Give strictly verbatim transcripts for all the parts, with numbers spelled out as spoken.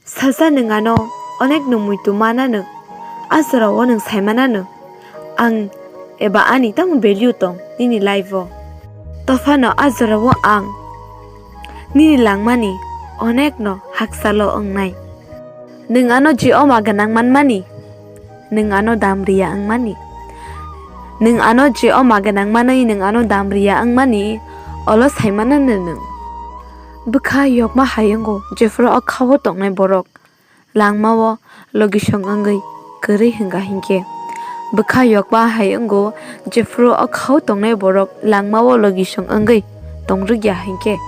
Salsa nwng ano onek no muitu mana nwng, a jora o nwng sai mana nwng ang eba ani tamo value tong nini life o. Tophano a jora o ang nini langmani onek no hakchalo wngnai. Nwng ano je oma gwnang manmani, nwng ano dam riya wngmani. Nwng ano je oma gwnang manwi nwng ano dam riya wngmani, olo sai mana nwng. Bwkha yokma hai wngo, jephuru o khao tongnai borok langmao logisong wngwi kwrwi hwnkha hinkhe. Bwkha yokma hai wngo, jephuru o khao tongnai borok langmao logisong wngwi tongrwkya hinkhe.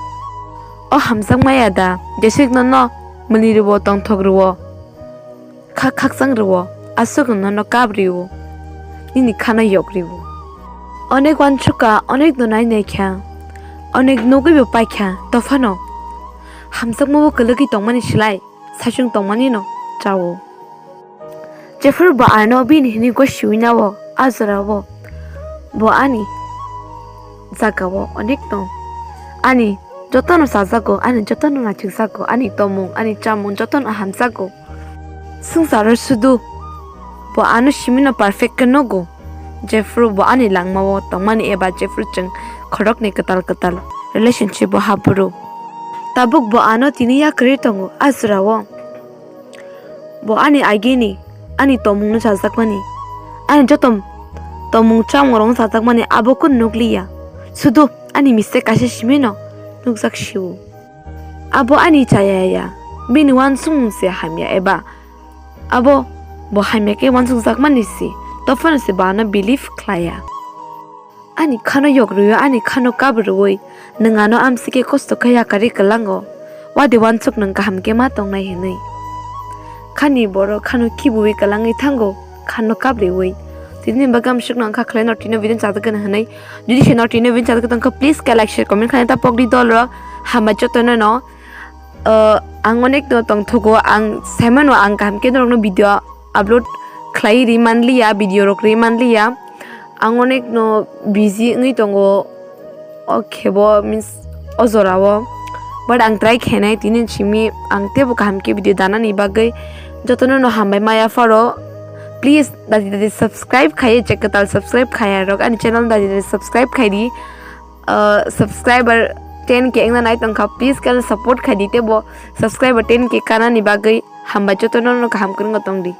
O hamjakmaya da, jesik nono mwlwi rwo, tongthok rwo, khak khakchang rwo, aswk nono kap rwo, nini khano yok rwo. Onek uansukha, onek no nai naikha, onek nugwi bo paikha, tophano hamjakmao kwlwgwi tongmani slai saichung tongmani no chao. Jephuru bo ano bini hini gosiwi nao, a jora o bo ani jaga o onek no, ani jotono chajago, ani jotono naithokjago, ani tomung, ani chamung jotono hamjago. Swngcharo sudu bo ano simino perfect khe nugo, jephuru bo ani langmao tongmani eba jephuru chwng khoroknwi kwtal kwtal relationship o haphuru. Tabuk bo ano tini yakarwi tongo, a jora o bo ani agini, ani tomungno chajakmani, ani joto tomung chamung rokno chajakmani abo kunu nukliya, sudu ani mistake kaisa simino nukjak sio. Abo ani chaya ya, bini uansukmung se hamya eba abo bo hamya khe uansukjakmani se, tophano se bo ano believe khlaiya. Ani khano yok rwio, ani khano kap rwui nwng ano amsike kosto khe yakarwi kwlango, wadi uansuk nwng kaham khe ma tongnai hinwi. Khani borok khano khibiui kwlangwi thango, khano kap rwui. Tini bagwi amsuk nang kha khlai no tino video chajakgani hinwi. Jodi se no tino video chajakgwi tongkha, please khe like, share, comment khlai ta pokdi dol rok. Hambai jotono no. Uh, ang onek no tongthogo, ang saimano ang kaham khe norokno video upload khlai ri manliya, video rok ri manliya. Ang onek no busy wngwi tongo o khebo, means o jora o. But ang try khainai tini simi ang teibo kaham khe video danani bagwi. Jotono no hambai maya pharo. Please dadi dadi subscribe khai, je kwtal subscribe khaya rok ani channel dadi dadi subscribe khai di. Uh, subscriber ten K wngna nai tongkha, please khe ano support khai di, teibo subscriber ten K kanani bagwi hambai jotono no kaham kwrwngno tong di.